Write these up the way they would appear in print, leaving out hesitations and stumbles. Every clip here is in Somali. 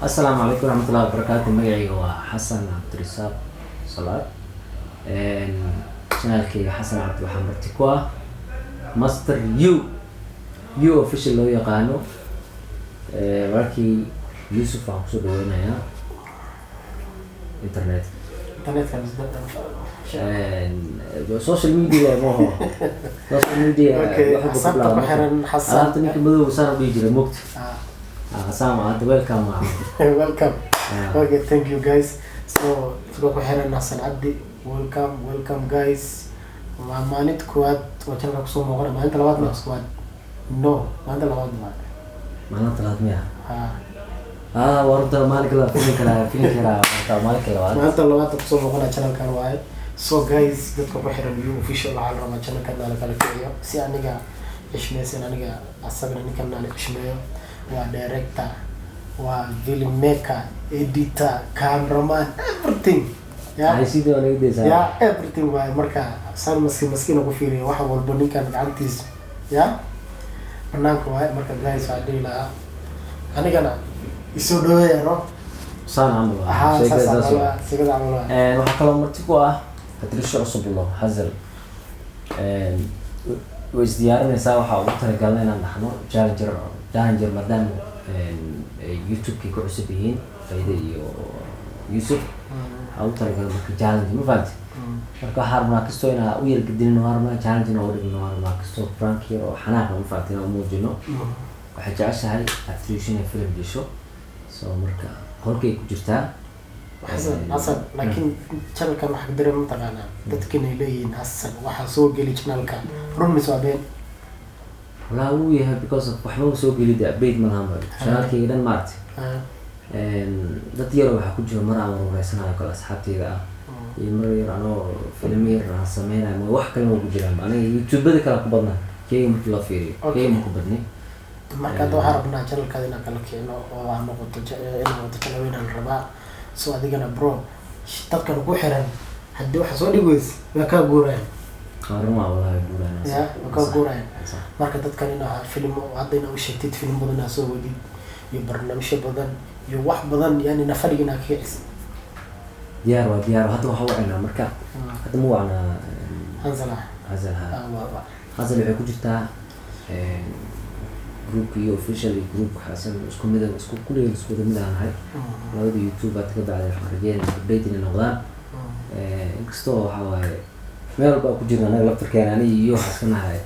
Asalaamu calaykum waraxmatullahi wabarakaatu. Magacayga waa Xasan Cabdirisaaq Salaad. Channelkayga Xasan Cabdi waxaa marti ku ah Master U, U Official loo yaqaano. Walaalkii Yuusuf waxaan kusoo dhaweynayaa internet. Internetka. Social media maho, social media. Okay, wax walba ku asxaabta ku bilaabo. xiran Xasan. Alaabta ninka madowga saan u dhihi jiray, mogta. Ah, Saan hadda welcome ah. Welcome. Ah. Okay, thank you guys. So dadka ku xiran Xasan Cabdi, welcome, welcome guys. Waa maalinta koowaad oo channelka kusoo muuqana. Maalinta labaad ma koowaad, no, maalinta labaad waa. Maalinta labaad miya? Ha. Ah, warda maalinka labaad filin kala marka maalinka labaad. Maalinta labaad kusoo muuqana channelkan waaye. So guys, dadka ku xiran U Official, waxaa la rabaa channelkan nala kala kiciyo si aniga xishmeysan, aniga asagana ninkan nala xishmeeyo. Waa director, waa film maker, editor, cameraman, everything, yeah. Ay sidii waa naga deysaa. Yeah, everything waaye. Marka saan maski maskiina ku fiiriyo, wax walba ninkan gacantiisa ya banaanka waaye. Marka guys, waxaa dhihi lahaa anigana isoo dhaweeya, no. Saan camal waa. Ahaa. Sheekada saas saas camal waa. Waa sigada camal waa. Waxaa kaloo marti ku ah Patricia cusub lo Hazel. Way isdiyaarinaysaa. Waxaa ugu talagalnay inaan dhahno challenger, challenger, maadaama ay YouTube-kii ku cusub yihiin Fayde iyo Yusuf. Waxaa ugu talagalnay marka challenge, ma fahanti? Marka waxaa rabnaa kastoo inaa u yargadilino, waa rabnaa challenge inaa u dhigno, waa rabnaa kastoo prank yar oo xanaaqa, ma fahanti, inaan u muujino. Waxay jeceshahay actrice inay film disho, so marka qolkay ku jirtaa. Xasan, Xasan, laakiin channelkan waxaa ka dareema, mataqaanaa, dadkan ay leeyihiin Xasan waxaa soo geli channelka, run mise waa been? Walaa wuu yahay, because of waxba soo gelida, update ma lahan ba channelkayga dhan, maaragtay. Dad yar waxaa ku jira mar aan wareysanayo kale asxaabteyda ah iyo mar yar anoo filmo yar aan sameynayo, ma wax kalena waa ku jiraan. Aniga youtubada kale ku badnaa keyga markii loo fiiriyo. Keyga ma ku badni. Marka hadda waxaan rabnaa channelkaada inaan kala kicino oo aan noqoto inaan noqoto channel weyn aan rabaa. So adigana bro, dadkan ku xiran haddii waxa soo dhigi weyse waa kaa guurayaan. Run waa walahi, guurayaan. Ya, waa kaa guurayaan. Marka dadkan inaa filmo hadda inaa u sheegtid, film badan inaa soo wadid iyo barnaamijyo badan iyo wax badan, yani nafadhiga inaa ka kicis. Diyaar waa, diyaar. Hadda waxaa wacinaa marka hadda ma wacnaa? Hansala. Hazel ha. Ah, waa. Hazel waxay ku jirtaa groupka iyo Official iyo groupka Xasan, isku mid, isku kulligeen isku wada mid aan nahay. Labada YouTube aad ka bacday waxaan rajeynaya update inay noqdaan. Inkastoo waxaa waaye meel walba ku jirna anaga laftarkeena, aniga iyo waxaa iska nahay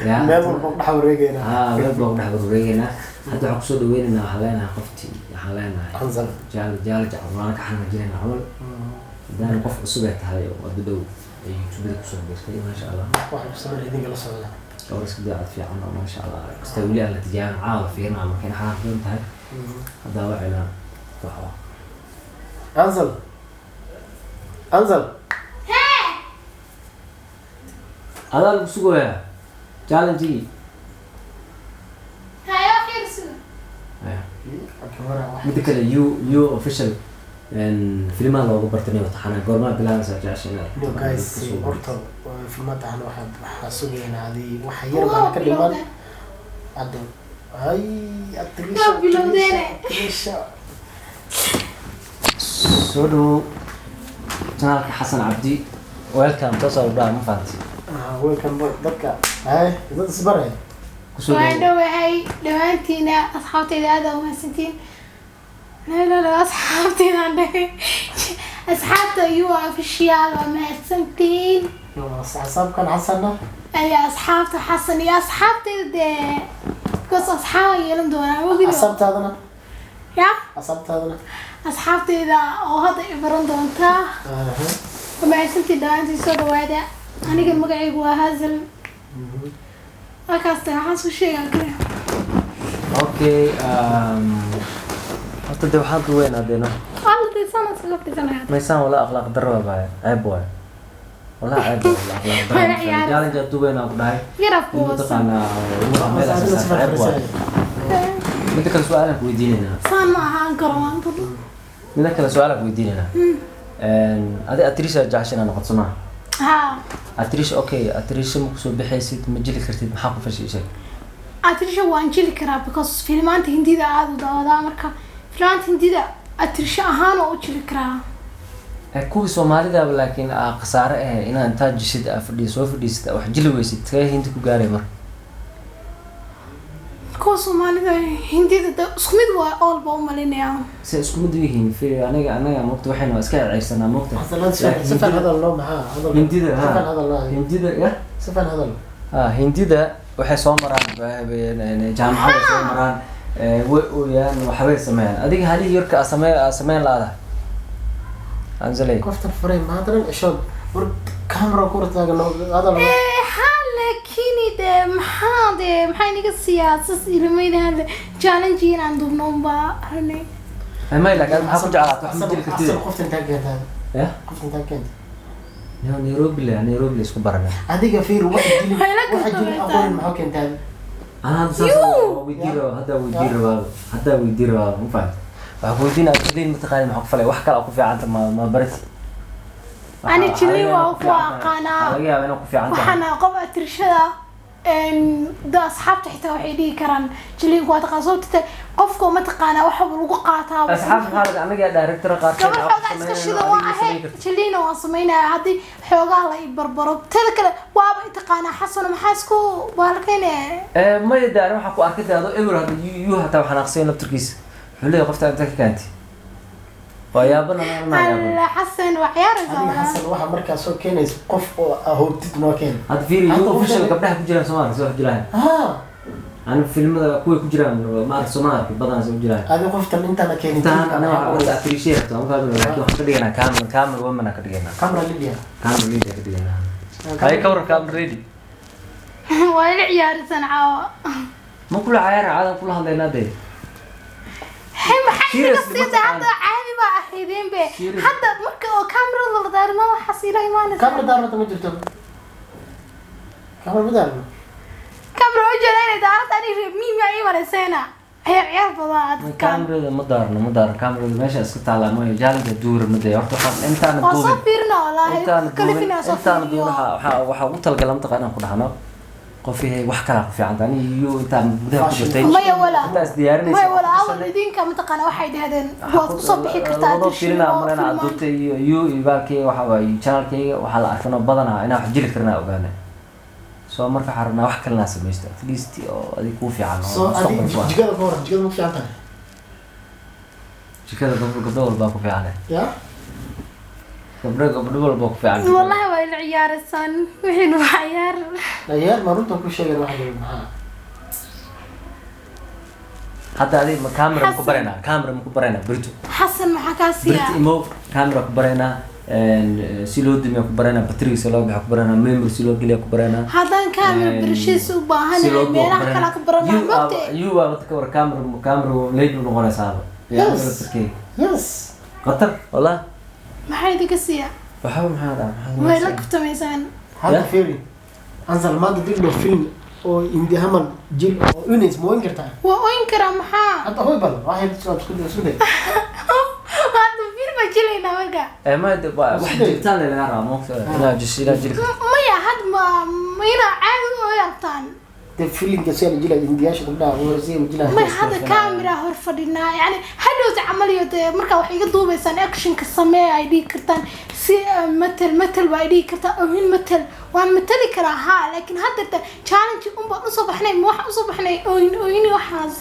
ya. Meel walba ku dhex wareegayna. Haa, meel baa ku dhex wareegeynaa. Hadda waxaan kusoo dhaweynaynaa, waxaan leenahay qoftii, waxaan leenahay Hansala. Jaal jaal jacwaana ka xanaajinayna camal, maadaama qof cusub ay tahay oo hadda dhow ay youtubada kusoo biirtay, maasha Allah. Waxaan ku sameynaya idinka la socda. Gabar iska daacad fiican oo maasha Allah kasta weli aan la tijaabin, caawa fiirnaa marka in xanaaq badan tahay. Haddaa wacina waxa. Hansal, Hansal. Adaa lagu sugayaa challenge-gii. Hayo, xirsu. Midda kale, U Official filmaha looga bartay inay taxanaa, goormaa bilaabaysaa jecesha inaad No guys, horta filmaanta waxaa sugaynaa adi waxa yar baan ka dhiman hadda. Ay, atrisha. Waa bilowdeene. Atrisha. Soo dhawow channelka Xasan Cabdi, welcome. Taas aa dhaha, ma fahanti? Ah, welcome boy. Dadka ay dad isbaray. Kusoo Waan dhawow. dhowahay dhammaantiina asxaabtayda, aad aa umahadsantiin. La asxaabtayda aan dhahay, asxaabta U Official waa mahadsantiin. Asxaabkan Xasanna. Ayaa asxaabta Xasan iyo asxaabtayda dee, because asxaab yeelan doonaa ogida. Asxaabtaadana. Ya. Asxaabtaadana. Asxaabtayda oo hadda i baran doontaa. Waa mahadsantiin dhammaantiin, soo dhawaada. Aniga magacaygu waa Hazel. Halkaas tahay, waxaan soo sheegaa kale. Okay, horta de waxaan duweynaa deena. Alla dee sanadka ka fisanaya. Maysaan wala akhlaaq darro waay, ceeb waay wallahi, ceeb waay wala akhlaaq darro. Wala ciyaar. Challenge aad duweynaa ku dhahay. Garabku in wasan. Mataqaanaa meel asaas ceeb waay. Midda kale su-aalaan ku weydiinaynaa. Saan ma ahaan karo maanta. Midda kale su-aalaan ku weydiinaynaa. Adi atrisha jecesha inaad noqoto, soo maha? Haa. Atrisha, okay, atrisha ma kusoo bixaysid, ma jili kartid, maxaa ku fashay? Sheeg. Atrisha waan jili karaa because filmaanta Hindida aada u daawadaa, marka Filaanta Hindida atirsho ahaan oo u jili karaa. Kuwii Soomaalidaaba laakiin aa khasaare ah inaa intaa jishid aa fadhiyo soo fadhiisid wax jili weysid, see Hindi ku gaaray marka? Kuwa Soomaalida Hindida de isku mid waa all ba umalinayaa. Se isku mid u yihiin? Fiiri, aniga anaga moogta waxayna waa iska ceyrsanaa moogta. Xasan, si fiican hadal noo, maxaa hadal? Hindida Si fiican ha hadal noo. Hindida ya. Si fiican hadal. Ha, Hindida waxay soo maraan jaamacaday soo maraan, way ooyaan, waxbay sameeyaan. Adiga halihii yarka aa samee aa sameyn laada Anzaley. Qoftan furay maanta dhan cishood war camera ku hortaagan hadal. Ha, laakiin de maxaa de maxaa inaga siiyaa sas ilmayna hadda challenge inaan duubno unbaa ranay. May, laakiin maxaa ku jeclaat? Wax ma jiri kartid. Xasan, qoftan intaa keentay? Ya. Qoftan intaa keentay? Yo, Nairobi le, Nairobi le isku baranay. Adiga fiir, wax jili Waxay la waxa jili kalsoonaataa. Aqoon maxaa keentay? Anaa hadda saas waa weydii rabaa, hadda weydii rabaa, hadda weydii rabaa, ma fahamtay? Waxaa ku weydiinaa jiliin mataqaani, maxaa ku falay? Wax kale oo ku fiicanta ma barati? Ani jiliin waa ku aqaanaa. Waxaa laga yaabaa inaa ku fiican tahay. Waxaana qof atirshada da asxaabta xitaa waxay dhihi karaan jiliinku waa taqaan, sababta qofka uma taqaanaa waxaba lagu qaataa. Asxaabta maxaa laga anaga director qaarkeed Gabar xoogaa iska shida waa ahay, jiliina waan sameynaya haddii xoogaa la i barbaro. Teda kale waaba i taqaanaa Xasano, maxaa isku baalkayne? Maya de, ani waxaa ku arkay de adoo ewer hadda yu hataa waxaan aqsiyan laftirkiisa wuxuu leeyahay qofta inta ka keentay waa yaaban, anaa yaaban. Alla, Xasan waa ciyaaraysaa Adiga walaa. Xasan, waxa markaa soo keenaysa qof oo ahoobtid noo keen. Hadda fiiri, Hadda yu official gabdhaha ku jiraan Soomaaliya soo jiraan. Ha. Ani filmada kuway ku jiraan ma ark, Soomaaliya badanaa soo jiraan. Adiga qoftan intaana keenin. Intaan aniga waxaa wada appreciate rabtaa, ma fahmi, laakiin waxaan ka dhiganaa camera, camera woman ka dhiganaa. Camera Lydia. Camera lady ka dhiganaa. Hay, ka waran camera lady? Waa ila ciyaarisan caawa. Ma kula cayaara, caadan kula hadlaynaa dee. Hey, maxay inaga Seriously, siita ma hadda? Caadi baa ahaydeen be. Serious. Hadda marka oo camerada la daarma waxaas ila imaanaysa. Camera daarata ma jirto, camera ma daarno. Camera u jeeda inay daarata, aniga miimi ay imanayseena ciyaar ciyaar badan dadkan. Camerada ma daarno, ma daarno camerada, meesha iska taalaa mooyo. Challenge duura ma dee, horta waxaan intaana Waa soo duubin fiirina wallaahi. intaana duubin Kalifina soo intaana duubin fiiriyo. Waxaa ugu talagala mataqaa inaan ku dhahno qof yahay wax kalaa ku fiicanta. Ani iyo intaan gudaha ku jirtay Maya walaa. intaa is diyaarinaysa. Maya walaa, awal idinka mataqaana waxay dhahdeen waad kusoo bixi kartaa labadoo dirshimo filina marana filmaan. Aduurta iyo iyo iyo baalkeyga waxa waaye channelkeyga waxaa la arkanoo badanaa inaan wax jili karnaa ogaana. Soo marka waxaan rabnaa wax kalena samaysto, at least oo adig kuu fiican oo Soo adi mustaqbal ku ah. Jikada ka waran? Jikada ma ku fiican tahay? Jikada gabdho gabdho walbaa ku fiican. Ya. Gabdho gabdho walbaa ku fiican. Wallahi waa ila ciyaaraysan, wixiina waa ciyaar. Ciyaar ma runta ku sheegay waxa la maxaa? Hadda adig ma camera ma ku Xasan. baraynaa? Camera ma ku baraynaa berito? Xasan, maxaa kaa Berito siiyaa? Imow, camera ku baraynaa, si loo dimiya ku baraynaa, batriga si loo bixa ku baraynaa, memory si loo geliya ku baraynaa. Haddaan camera barashiisa u si baahanahay loo duubo meelaha kale ka baran lahaa mogte. You waa ka war camera, camera lady u noqonaysaaba. Yes. Yes. Qatar wallah. Maxaa idinka siiyaa? Waxba maxaa dhaca maxaa? Way la kaftamaysaan. Hadda Yeah. fiiri Ansal, maanta dib loo film oo Hindi hamal jil oo unis ma oyn kartaa? Waa oyn karaa, maxaa? Hadda hoy bal waxay isku isku day. Hadda film baa jilaynaa marka. Ma wax jilitaan laga rabaa moogta inaa jis inaa jili. Maya, had ma inaa caadi u yartaan. De filimka si la jilay Hindiyaasha gabdhaha oo si la jilay. May, hadda camera hor fadhinaa, yani hadhowta camal iyo dee markaa wax iga duubaysaan actionka samee ay dhihi kartaan si matal matal baa ay dhihi kartaa, ohin matal waan matali karaa haa, laakiin hadda ta challenge un baan usoo baxnay, ma waxaan usoo baxnay ohin ohin waxaas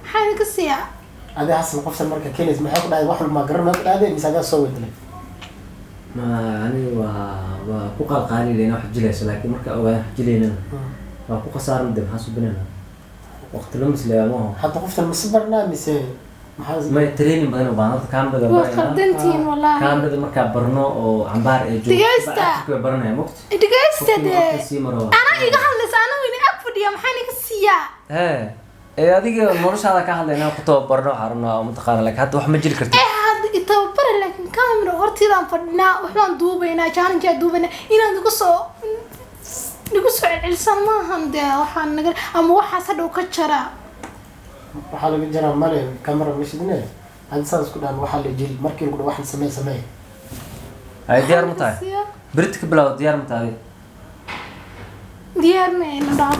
maxaa idinka siiyaa? Adi Xasan, qoftan marka keenays maxay ku dhahday? Wax walba ma garan ma ku dhahday mise adaa soo weydinay? Ma aniga waa ku qalqaali inaa wax jilayso, laakiin marka ogaan wax jilaynana waa ku khasaaran de, maxaa subinayna waqti lumis le maaho. Hadda qoftan mise barnaa mise maxaa? May, training badan u baahan horta camerada Waa baraynaa. khaldantihiin wallaahi. Camerada markaa barno oo cambaar ee joogto Dhegeysta. way baranaya mogta. Dhegeysta dee. Sii maro. Anaa iga hadlaysa, anaa ina ag fadhiya, maxaa idinka siiyaa? Hee, ee adiga noloshaada ka hadlaynaa, ku tababarno waxaa rabnaa oo mataqaana, laakiin hadda wax ma jili kartid. Ee hadda itababara, laakiin camera hortiidaan fadhinaa, waxbaan duubaynaa, challenge aan duubaynaa, inaan nagu soo celcelisan maahan dee, waxaan naga ama waxaas hadhow ka jara. Waxaa laga jaraa male, camera ma shidine. Hadda saas ku dhahan waxaa la jil markii lagu dhaho waxan samee samee. Ay, diyaar ma tahay berita ka bilaabo? Diyaar ma tahay? Diyaar ma ayna dhaaf.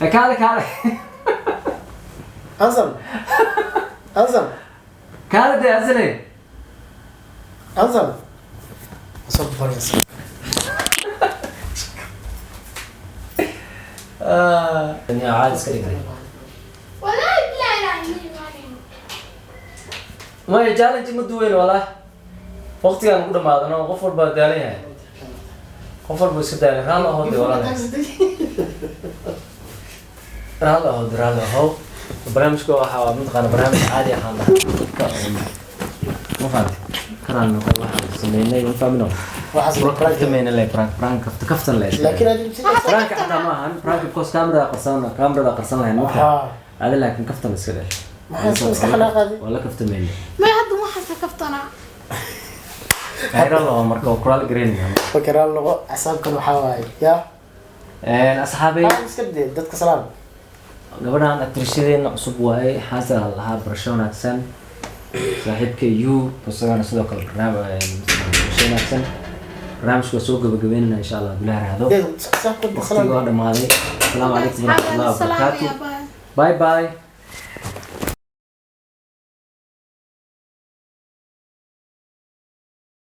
Ay, kaale kaale. Ansan, Ansan. Kaala dee, asane. Ansan, soo boqonaysa. Caadi iska dhigay. Wallahi bilahi inaan imaanayn. Maya, challenge ma duweyn wallah. Waqtigaan ugu dhamaadano, qof walba daalan yahay, qof walba iska daalan. Raal aho de walaal, raal aho de, raal aho. Barnaamijka waxaa mataqaana barnaamij caadi ahaan lahaa dadka ma fahamtay? Karaan noqon waxaan sameynay, ma fahmino? Waxaas Kaftamayna le, prank, prank, kafta, kaftan le. Laakiin adiga Prank xataa ma ahan prank because kamerada qarsan, kamerada qarsan lahayn marka adi, laakiin kaftan iska dheh. Maxaa iska xanaaqaaday? Waa la kaftamayna. May, hadda waxaasa kaftanaa. Khayra loo marka waa kuraal gareynaya. Okay, raal noqo. Axsaabkan waxaa waaye ya. Asxaabay. Iska dee dadka salaam. Gabadhan actress-adeena cusub waaye, xasan la lahaa. Barasho wanaagsan saaxiibka u isagana sidoo kale barnaamij barasho wanaagsan. Barnaamijka waa soo gabagabeynana insha Allah bilaha raahdo. Dee saabka Waqtiga salaam. waa dhamaaday. Asalaamu calaykum waraxmatullahi wabarakaatu. Salaam. Bye bye.